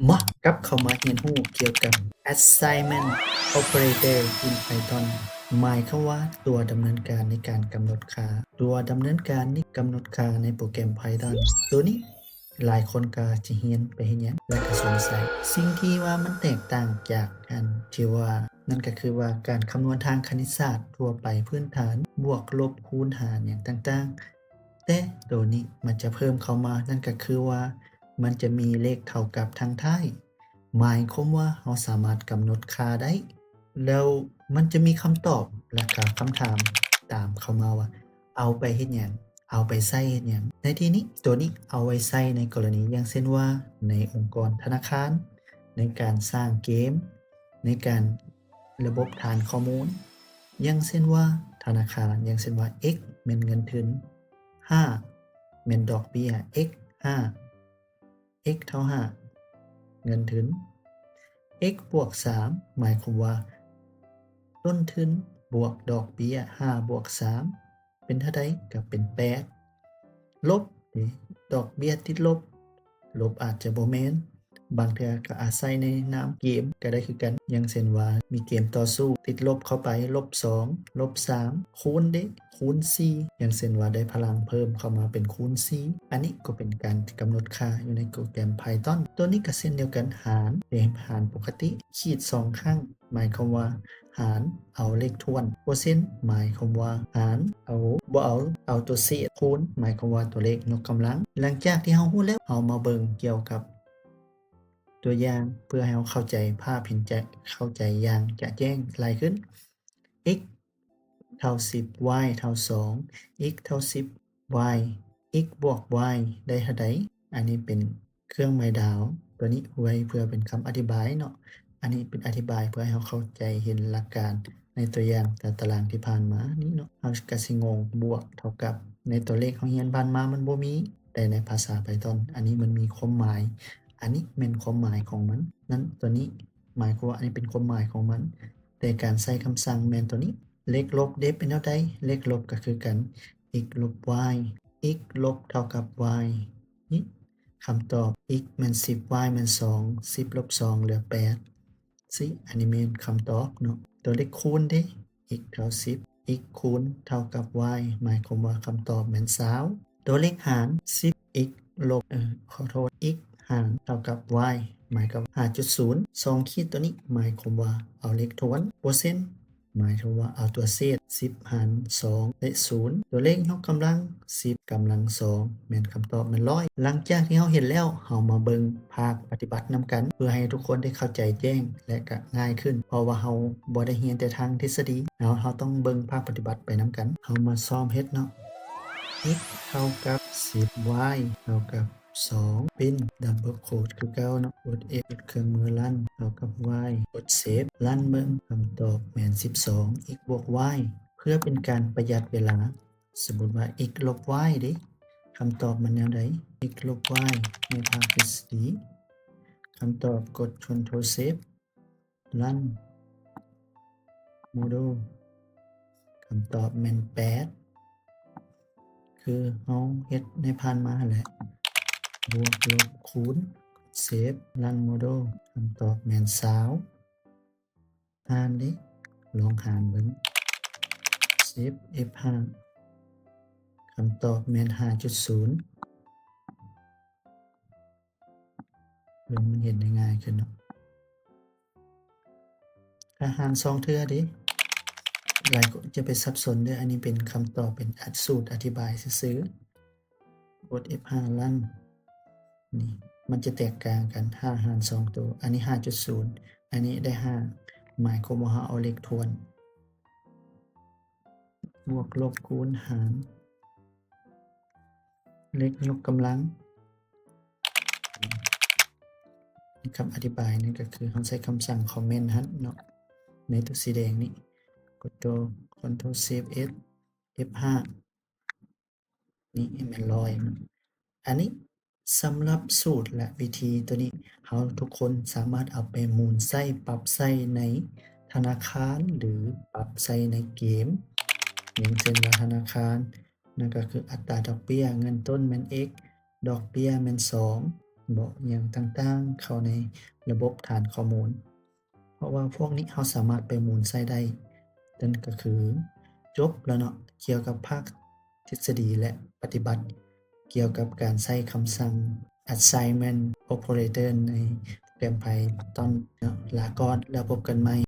ມາ ກັບເຂົ້າມາຮຽນຮູ້ກ່ຽວກັບ assignment operator in Python ໝາຍຄວາມວ່າຕົວດຳເນີນການໃນການກຳນົດຄ່າ. ຕົວດຳເນີນການນີ້ກຳນົດຄ່າໃນໂປຣແກຣມ Python ຕົວນີ້ ຫຼາຍຄົນກໍຈະຮຽນໄປເຮັດຫຍັງ ແລະກໍສົງໄສ. ສິ່ງທີ່ວ່າມັນແຕກຕ່າງຈາກອັນທີ່ວ່າ ນັ້ນກໍຄືວ່າການຄຳນວນທາງຄະນິດສາດທົ່ວໄປພື້ນຖານ ບວກ ລົບ ຄູນ ຫານ ຫຍັງຕ່າງໆ ແຕ່ໂຕນີ້ມັນຈະເພີ່ມເຂົ້າມາ ນັ້ນກໍຄືວ່າມັນຈະມີເລກເທົ່າກັບທາງທ້າຍ ໝາຍຄວາມວ່າເຮົາສາມາດກຳນົດຄ່າໄດ້ ແລ້ວມັນຈະມີຄຳຕອບ ແລະກະຄຳຖາມຕາມເຂົ້າມາວ່າ ເອົາໄປເຮັດຫຍັງ? ເອົາໄປໃຊ້ເຮັດຫຍັງ? ໃນທີ່ນີ້ ໂຕນີ້ເອົາໄວ້ໃຊ້ໃນກໍລະນີ ຢ່າງເຊັ່ນວ່າ ໃນອົງກອນທະນາຄານ, ໃນການສ້າງເກມ, ໃນການລະບົບຖານຂໍ້ມູນ, ຢ່າງເຊັ່ນວ່າ ທະນາຄານ, ຢ່າງເຊັ່ນວ່າ x ແມ່ນເງິນທຶນ, ຫ້າ ແມ່ນດອກເບ້ຍ, x ຫ້າ x ເທົ່າຫ້າ ເງິນທຶນ, x ບວກສາມ ໝາຍຄວາມວ່າ ຕົ້ນທຶນບວກດອກເບ້ຍ ຫ້າບວກສາມ ເປັນເທົ່າໃດ? ກໍເປັນແປດ ລົບ ນີ້ ດອກເບ້ຍຕິດລົບ ລົບອາດຈະບໍ່ແມ່ນ ບາງເທື່ອກໍອາໄສໃນນາມເກມກໍໄດ້ຄືກັນ ຢ່າງເຊັ່ນວ່າ ມີເກມຕໍ່ສູ້ ຕິດລົບເຂົ້າໄປ ລົບສອງ ລົບສາມ ຄູນເດ້ ຄູນສີ່ ຢ່າງເຊັ່ນວ່າ ໄດ້ພະລັງເພີ່ມເຂົ້າມາເປັນຄູນສີ່ ອັນນີ້ກໍເປັນການກຳນົດຄ່າຢູ່ໃນໂປຣແກຣມ Python. ຕົວນີ້ກໍເຊັ່ນດຽວກັນ ຫານ ເປັນຫານປົກກະຕິ ຂີດສອງຄັ້ງ ໝາຍຄວາມວ່າ ຫານເອົາເລກຖ້ວນ, ເປີເຊັນ ໝາຍຄວາມວ່າ ຫານເອົາ ບໍ່ເອົາ ເອົາຕົວເສດ, ຄູນ ໝາຍຄວາມວ່າຕົວເລກຍົກກຳລັງ. ຫຼັງຈາກທີ່ເຮົາຮູ້ແລ້ວ ເຮົາມາເບິ່ງກ່ຽວກັບຕົວຢ່າງ ເພື່ອໃຫ້ເຮົາເຂົ້າໃຈພາບ ເຫັນຈະເຂົ້າໃຈຢ່າງຈະແຈ້ງຫຼາຍຂຶ້ນ. x ເທົ່າສິບ y ເທົ່າສອງ x ເທົ່າສິບ y x ບວກ y ໄດ້ເທົ່າໃດ? ອັນນີ້ເປັນເຄື່ອງໝາຍດາວ ຕົວນີ້ໄວ້ເພື່ອເປັນຄຳອະທິບາຍເນາະ. ອັນນີ້ເປັນອະທິບາຍເພື່ອໃຫ້ເຮົາເຂົ້າໃຈເຫັນຫຼັກການໃນຕົວຢ່າງຕາຕະລາງທີ່ຜ່ານມານີ້ເນາະ. ເຮົາກໍຊິງົງ ບວກເທົ່າກັບ ໃນຕົວເລກເຮົາຮຽນຜ່ານມາມັນບໍ່ມີ, ແຕ່ໃນພາສາ Python ອັນນີ້ມັນມີຄວາມໝາຍ. ອັນນີ້ແມ່ນຄວາມໝາຍຂອງມັນ. ນັ້ນ ຕົວນີ້ໝາຍຄວາມວ່າ ອັນນີ້ເປັນຄວາມໝາຍຂອງມັນ. ແຕ່ການໃຊ້ຄຳສັ່ງແມ່ນຕົວນີ້. ເລກລົບເດ ເປັນແນວໃດ? ເລກລົບກໍຄືກັນ x ລົບ y x ລົບເທົ່າກັບ y ນີ້ ຄຳຕອບ x ແມ່ນສິບ y ແມ່ນສອງ ສິບລົບສອງເຫຼືອແປດ ຊິ ອັນນີ້ແມ່ນຄຳຕອບເນາະ. ຕົວເລກຄູນເດ x ເທົ່າສິບ x ຄູນເທົ່າກັບ y ໝາຍຄວາມວ່າຄຳຕອບແມ່ນຊາວ. ຕົວເລກຫານ ສິບ x ລົບ ເອີ ຂໍໂທດ x ຫານເທົ່າກັບ y ໝາຍຄວາມ ຫ້າຈຸດສູນ ສອງຂີດຕົວນີ້ໝາຍຄວາມວ່າເອົາເລກຖ້ວນ ເປີເຊັນ ໝາຍຄວາມວ່າເອົາຕົວເສດ ສິບຫານສອງ ແລະ ສູນ. ຕົວເລກຍົກກຳລັງ ສິບກຳລັງສອງ ແມ່ນຄຳຕອບແມ່ນຮ້ອຍ. ຫຼັງຈາກທີ່ເຮົາເຫັນແລ້ວ ເຮົາມາເບິ່ງພາກປະຕິບັດນຳກັນ ເພື່ອໃຫ້ທຸກຄົນໄດ້ເຂົ້າໃຈແຈ້ງ ແລະ ກະງ່າຍຂຶ້ນ ເພາະວ່າເຮົາບໍ່ໄດ້ຮຽນແຕ່ທາງທິດສະດີ. ເຮົາ ເຮົາຕ້ອງເບິ່ງພາກປະຕິບັດໄປນຳກັນ. ເຮົາມາຊ້ອມເຮັດເນາະ. x ເທົ່າກັບສິບ y ເທົ່າກັບ ສອງ print double quote ຄືເກົ່າເນາະ ກົດ F ກົດເຄື່ອງມື run ເທົ່າກັບ y ກົດ save run ເບິ່ງ ຄຳຕອບແມ່ນສິບສອງ x ບວກ y ເພື່ອເປັນການປະຢັດເວລາ. ສົມມຸດວ່າ x ລົບ y ເດ້ ຄຳຕອບມັນແນວໃດ? x ລົບ y ໃນພາກທິດສະດີ ຄຳຕອບ ກົດ Ctrl Save run model ຄຳຕອບແມ່ນແປດ ຄືເຮົາເຮັດໃນຜ່ານມາຫັ້ນແຫຼະ ບວກ ລົບ ຄູນ save run model ຄຳຕອບແມ່ນຊາວ ຫານເດ້ ລອງຫານເບິ່ງ save F ຫ້າ ຄຳຕອບແມ່ນ ຫ້າຈຸດສູນ ເບິ່ງມັນເຫັນໄດ້ງ່າຍຂຶ້ນເນາະ. ຖ້າຫານສອງເທື່ອເດ້ ຫຼາຍຄົນຈະໄປສັບສົນເດີ້ ອັນນີ້ເປັນຄຳຕອບ ເປັນອັດສູດອະທິບາຍຊື່ໆ ກົດ F ຫ້າ run ນີ້ ມັນຈະແຕກຕ່າງກັນ ຫ້າຫານສອງໂຕ ອັນນີ້ ຫ້າຈຸດສູນ ອັນນີ້ໄດ້ ຫ້າ ໝາຍຄວາມວ່າເຮົາເອົາເລກຖ້ວນ ບວກ ລົບ ຄູນ ຫານ ເລກຍົກກຳລັງ ຄຳອະທິບາຍນັ້ນກໍຄືເຮົາໃຊ້ຄຳສັ່ງ comment ຫັ້ນເນາະ ໃນຕົວສີແດງນີ້ ກົດໂຕ Ctrl Shift S F ຫ້າ ນີ້ແມ່ນຮ້ອຍເນາະ. ອັນນີ້ສຳລັບສູດ ແລະ ວິທີຕົວນີ້ ເຮົາທຸກຄົນສາມາດເອົາໄປໝູນໃຊ້ ປັບໃຊ້ໃນທະນາຄານ ຫຼື ປັບໃຊ້ໃນເກມ ຢ່າງເຊັ່ນວ່າທະນາຄານ ນັ້ນກໍຄືອັດຕາດອກເບ້ຍ ເງິນຕົ້ນແມ່ນ x ດອກເບ້ຍແມ່ນສອງ ເບາະຫຍັງຕ່າງໆ ເຂົ້າໃນລະບົບຖານຂໍ້ມູນ ເພາະວ່າພວກນີ້ເຮົາສາມາດໄປໝູນໃຊ້ໄດ້. ນັ້ນກໍຄືຈົບແລ້ວເນາະ ກ່ຽວກັບພາກທິດສະດີ ແລະ ປະຕິບັດ ກ່ຽວກັບການໃຊ້ຄຳສັ່ງ assignment operator ໃນໂປຣແກຣມ Python ເນາະ. ລາກ່ອນ ແລ້ວພົບກັນໃໝ່.